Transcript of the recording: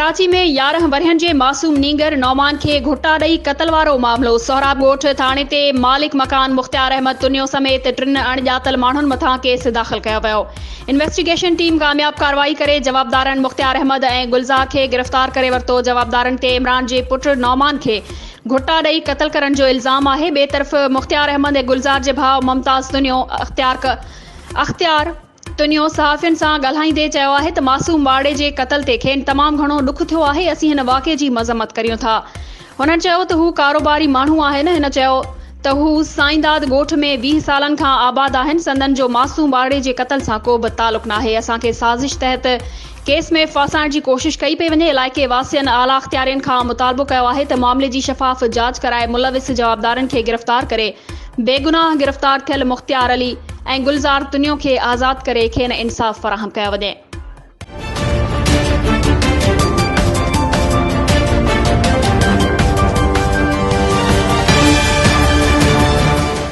ڪراچي ۾ 11 ورهين جي معصوم نينگر نعمان کي گهٽا ڏئي قتل وارو معاملو، سهراب ڳوٺ ٿاڻي تي مالڪ مڪان مختيار احمد تنيو سميت ٽن اڻڄاتل ماڻهن مٿان ڪيس داخل ڪيو ويو. انويسٽيگيشن ٽيم ڪامياب ڪارروائي ڪري جوابدارن مختيار احمد ۽ گلزار کي گرفتار ڪري ورتو، جوابدارن تي عمران جي پٽ نعمان کي گهٽا ڏئي قتل ڪرڻ جو الزام آهي، ٻئي طرف مختيار احمد ۽ گلزار جي ڀاء ممتاز تنيو اختيار اختيار. تنيو صحافين سان ڳالهائيندي چيو آهي ته معصوم ٻارڙي جي قتل تي کين تمام گهڻو ڏک ٿيو آهي، اسين هن واقعي جي مذمت ڪريون ٿا. هنن چيو ته هو ڪاروباري ماڻهو آهن، هن چيو ته هو سائينداد ڳوٺ ۾ 20 سالن کان آباد آهن، سندن جو معصوم ٻارڙي جي قتل سان ڪو به تعلق ناهي، اسان کي سازش تحت ڪيس ۾ ڦاسائڻ جي ڪوشش ڪئي پئي وڃي، علائقي واسين اعليٰ اختيارين کان مطالبو ڪيو آهي ته معاملي جي شفاف جاچ ڪرائي ملوث جوابدارن کي گرفتار ڪري بيگناهه گرفتار ٿيل مختيار علي ۽ گلزار تنيو کي آزاد ڪري کين انصاف فراهم ڪيو وڃي.